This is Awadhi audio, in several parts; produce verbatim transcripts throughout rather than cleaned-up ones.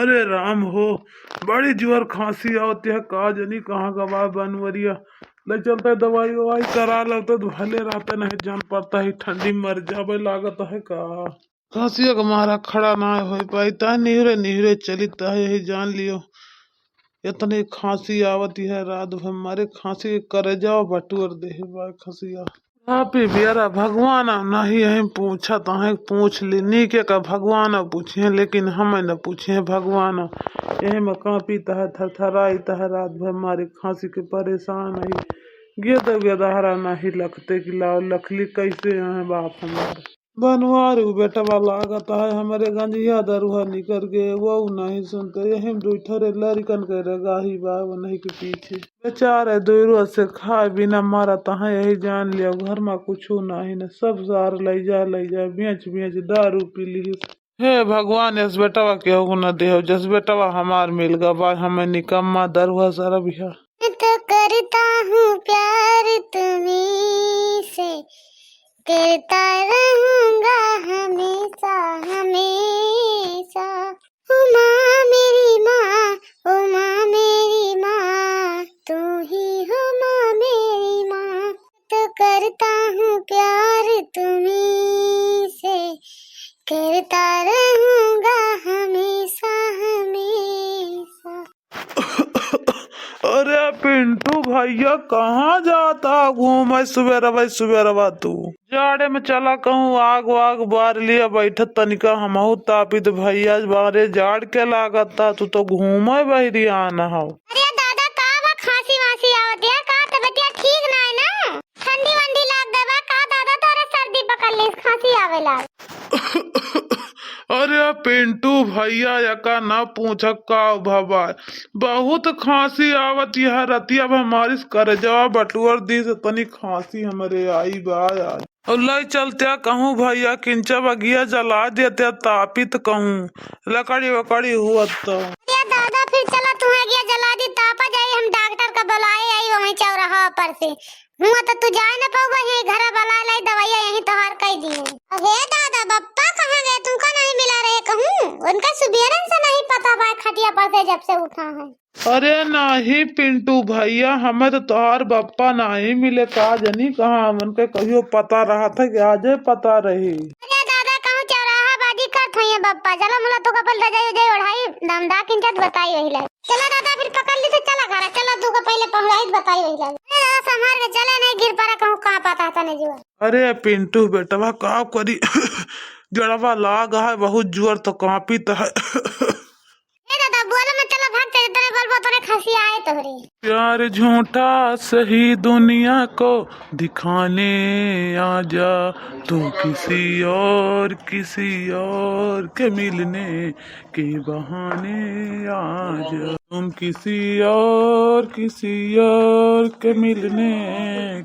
अरे राम हो, बड़ी जोर खांसी आवत है, का जनी कहाँ गवा बनवरिया। ले चलता है दवाई ववाई करा लेता तो भले रहता, नहीं जान पड़ता है ठंडी मर जावे लागत है का। खांसिया के मारा खड़ा ना हो पाई, ता निहुरे निहुरे चलित है, यही जान लियो। इतनी खांसी आवत है रात भर मारे, खांसी के करेजा बटुअर देहे बा खसिया। आप ही बेरा भगवान अब नहीं यही पूछत है, पूछ ली नीके का भगवान अब पूछे, लेकिन हमें न पूछे भगवान। यही में कांपित है, थरथराइत है, रात भर मारे खांसी के परेशान है। गे तो बेदहरा नहीं लखते कि लाओ लखली कैसे हैं बाप हमार। बनवारी बेटवा लागत है हमरे गंजिया दरुहा निकर के, वो नहीं सुनते। यही में दुई ठरे लड़िकन के रेगाही बा, वो नहीं के पीछे। बेचारे दुई रोज से खाए बिना मरत है, यही जान लिया घर में कुछ नहीं न, सब सार लई जा, लई जा, बेच, बेच दारू पी लिहिस। हे भगवान, यस बेटवा केहू न देहो, जस बेटवा हमार मिल गा बा, हमें निकम्मा दरुहा सरबिया। मैं तो करता हूँ प्यार तुम्ही से, करता रहूंगा हमेशा, हमेशा। ओ माँ मेरी माँ, ओ माँ मेरी माँ, तू ही हो माँ मेरी माँ। तो करता हूँ प्यार तुम्ही से, करता रहूंगा हमेशा, हमेशा। अरे पिंटू भैया, कहाँ जाता घूमे सुबेरवा सुबेरवा तू? जाड़े में चला कहूँ आग वाग बार लिया, बैठत तनिका हमहू तापित भैया, बारे जाड़ के लागत ता, तू तो घूमे बहरी आना हो। अरे दादा, का बा खांसी वांसी आवत है? का तबियतिया ठीक ना है ना? ठंडी वंडी लाग गए बा का दादा? तोरा सर्दी पकड़ ली, खांसी आवे लाग। अरे पिंटू भैया, यका ना पूछा का भवा, बहुत खांसी आवत यह रतिया भा मारिस, करजवा बटुअर दी से तनी खांसी हमरे आई बा आज। और लई चलत्या कहूँ भैया, किंचा बगिया जला देत्या तापित कहूँ, लकड़ी वकड़ी हुअत तो। अरे दादा, फिर चला तुहे गिया जला दी, तापा जाई, हम डॉक्टर का बुलाए आई, वहीं चौराहा पर से। हुआ तो तू जाए न पउबा, यही घरा बुलाए लाई, दवाइया यहीं तोहार कई दी। अरे दादा, बप्पा कहाँ गए? तुमका नहीं मिला रहे कहूँ, उनका सुबेरन से नहीं पता बा, खटिया पर से जब से उठा है। अरे नाही पिंटू भैया, हमें तो तोहार बप्पा नाही मिले, का जनी कहाँ, हमन के कहियो पता रहत है कि आजे पता रही। अरे दादा, कहूँ चौराहा बाजी करत होइए बप्पा, चला मुला तू का पहले रजाई उजाई ओढ़ाई, दमदा किंचत बताई वही लाग। चला दादा, फिर पकड़ ली तो चला घरा, चला तू का पहले पहुँचाई बताई वही लाग। अरे दादा, संभाल के चले, नहीं गिर पड़ा कहूँ, कहाँ पता है तने जुआ। अरे पिंटू बेटवा, का करी, जड़वा लाग है बहुत जोर, तो कांपित है। ए दादा, बोलो मत, चलो भाग, चल, तने बोलबो, तने खांसी आए तोहरे। प्यार झूठा सही दुनिया को दिखाने आजा, तू किसी और, किसी और के मिलने के बहाने आजा, तुम किसी और, किसी और के मिलने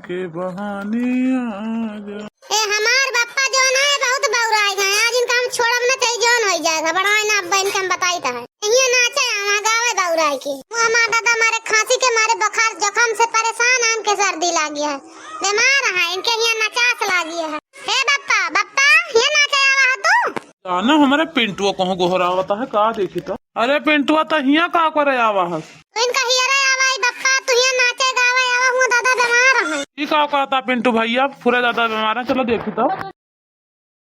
के बहाने आजा। ए, हमार बप्पा जौन है, बहुत बौराई गए। आज इनका हम छोड़ब न, चाहे जौन होई जाएगा। बड़वाई ना, अब्बा इनके हम बताई तो है। इहाँ नाचे आवा, गावे बौराई के। वो हमार दादा मारे खांसी के मारे, बुखार जखम से परेशान है, इनके सर्दी लागी है, बीमार है, इनके यहाँ नचास लागी है। हे बप्पा, बप्पा, ये नाचे आवा है तू? जाना हमारे पिंटुआ कहूँ गोहरावता है, का देखी तो। अरे पिंटुआ, तो हियाँ का करे आवा हस? तो इनका हियरा आवा, ई बप्पा, तू हियाँ नाचे गावे आवा, हुआ दादा बीमार है। ई का कहता पिंटू भैया, पूरे दादा बीमार है, चलो देखी तो।